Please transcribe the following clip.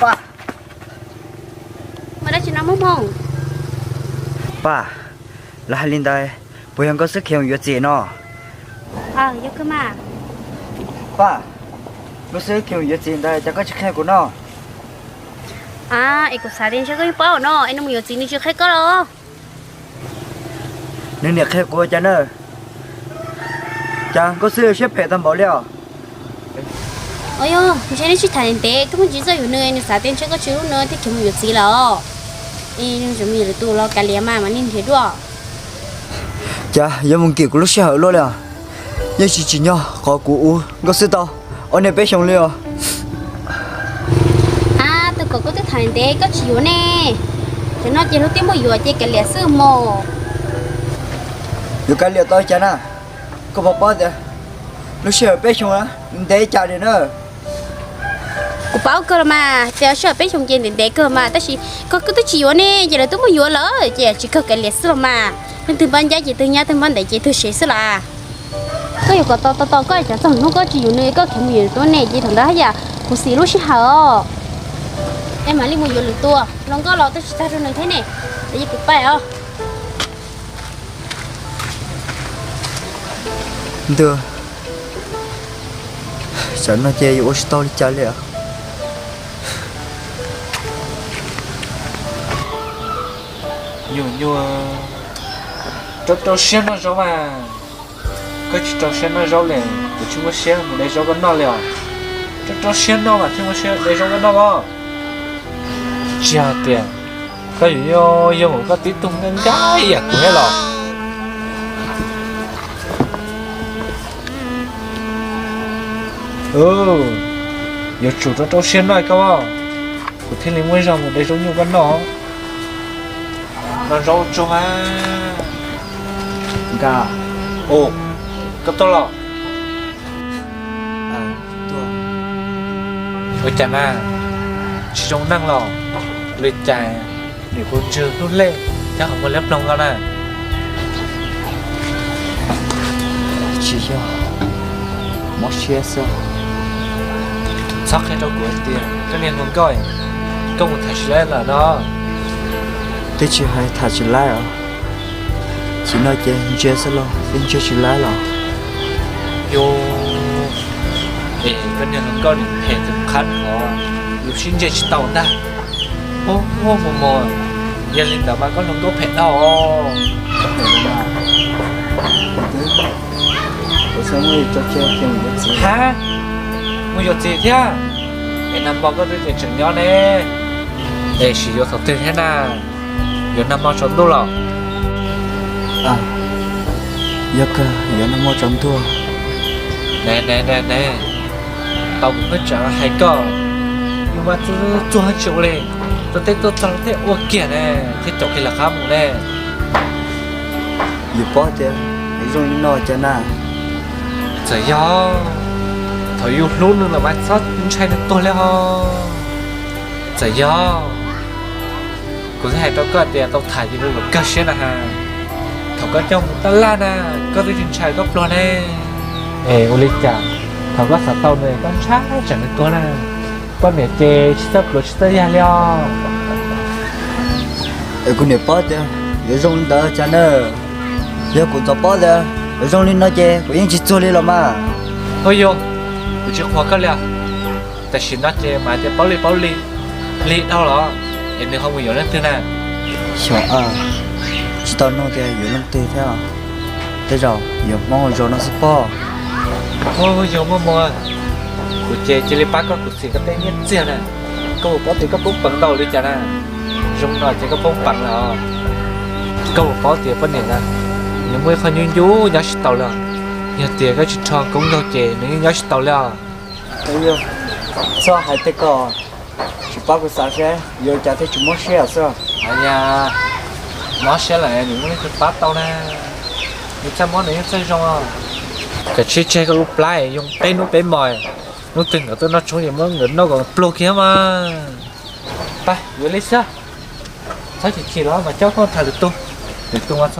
Paj, muaj dab tsi no Muaj Hmoo? Paj, lawv hais li ntawd, puas yog Nkauj Xwb khiav mus yuav txiv no? Paj, Nkauj Xwb khiav mus yuav txiv ntawd cas koj tsis qhia kuv no? Es kuv xav tias ntshe koj yeej paub no es nws mus yuav txiv nws tsis qhia koj los? Nws niam qhia kuv cas na. Cas Nkauj Xwb siab phem tag npaum li os? Os yog ntshe neb sib tham ntev koj pheej tsis txawj yuav nws, nws xav tias ntshe koj tsis hlub nws thiaj khiav mus yuav txiv lawm. Es nws tseem mus yuav lwm tus los kav liam mas mam li nrhiav dua. Cas yuav mus nkim kuv lub sij hawm luaj li os? Yeej tsis tsim nyog qhov kuv ua Nkauj Xwb tau ob niag peb xyoos li os. Ab, twb kom koj twb tham ntev koj tsis yuav ne. Tam no ces hnub twb muaj yuav ces kav liam xwb mog. Yuav kav liam tau cas na? Koj puas paub tias lub sij hawm peb xyoos ntev cas li na? Kuv paub kawg los mas, tias sij hawm peb xyoos ces ntev ntev kawg mas, tab sis koj twb tsis yuav ne, ces lawv twb muaj yuav lawm ces tsis kawg kav liam xwb los mas. Leej twg npab ncab ces twg nyab, twg npab ntev ces twg sev xwb los. Koj yuav kom tau tau tau koj, tsam txog hnub koj tsis yuav nws koj khiav mus yuav lwm tus ne, ces thaum ntawd haj yam khuv xim lub sij hawm os. Es mam li mus yuav lwm tus, hluas nkauj los twb tsis tag rau nws thiab ne, es kuv pais os. Ntuj, tsam no ces yuav ua tsis tau li cas li os. Nyuam nyuam, rau rau siab noj zaub mas. Koj tsis rau siab noj zaub li, kuv tsis muaj siab mus de zaub koj noj li os. Rau rau siab noj mas thiaj muaj siab de zaub koj noj os. Tsis hais tias koj yuav yog mus koj tib tug nqaij nqaij ib yam kuv thiab los? Yuav tsum rau rau siab noj koj, kuv thiaj li muaj zog mus de zaub nyuj koj noj. Noj zaub tsuag mas. Nkauj, koj tuaj los? Ua cas na, tsis zoo neej los? Ua li cas nim kuv ntswg hlub lej thiab ho muaj liab ploog koj na? Tsis yog, mob siab xwb. Txhob qhia rau kuv hais tias koj niag hluas nkauj, koj mus tham tsis laib lawm no. Twb tsis hais tham tsis laib os, tsis no ces ntsia xwb los twb ntsia tsis laib los. Yus, es koj niag hluas nkauj nim phem tus qhab hov, yus sib ntsia tsis tau ntag. Ub, mus mus, yog li ntawd mas koj hluas nkauj phem dhau os. Ha, mus yuav txiv thiab? Es nag hmo koj twb tias tseem nyob ne. Es sim yuav thaum twg thiab na? Yuav nag hmo tsaus ntuj los? Yog kawg, yuav nag hmo tsaus ntuj. Ne ne ne ne, tau kuv muab tsam hais koj, yus mas txuag txuag tsis ua li, tuaj teb tuaj txog tej ua kiag ne, thiab caum kiag lawv qab mus ne. Yus paub tias zoo li no cas na. Txawm yog thaum yus hlub nws los mas txhob ntshai nws tuag li os. Txawm yog, kuv twb hais rau koj tias tau tham ces yuav kawg siab na has. Thaum koj coj mus tab laj na, koj twb tsis ntshai koj pluag ne. Es ua li cas thaum koj xav tau nws koj ntshai tsam nws tuag na? Poj niam ces tsis txawj pluav tsis txawj yag li os. Es kuv niam paub tias yuav zoo li ntawd cas na. Yog kuv txawm paub tias yuav zoo li no ces kuv yeej tsis txuag li los mas. Ua yog, kuv tsis qhuas koj li os. Tam sim no ces mas tias paub li paub li, li dhau los, es nws ho mus yuav leej twg na? Xyov, tsis tau nug tias yuav leej twg thiab. Tej zaum yuav Hmoob zos no xwb pob. Ua yog Muaj Hmoo, kuv ces cia li pab koj khuv xim koj tej nyiaj txiag na. Koj puas paub tias koj poob peev ntau li cas na? Zoo no ces koj poob peev lawm. Koj puas paub tias poj niam na, nws muaj ib qho nyuj ncuj nyob tsis taus li. Yog tias koj tsis rho koob nkaug ces nws yeej nyob tsis taus li os. Txhob hais tej ko, tsis pab kuv xav seb yuav cas thiaj tsis mob siab xwb. Aw ya, mob siab lawm nws muaj leej twg pab tau na. Nws txawj mob nws yeej txawj zoo. Kav tsij tseg koj lub plab yoo peb hnub peb hmo, hnub twg nkawd tuaj noj tshoob ces muab nkawd noj kom pluag kiag mas. Pab yuav li xwb, txhob chim chim los mas coj koj tham lwm tus, lwm tus mas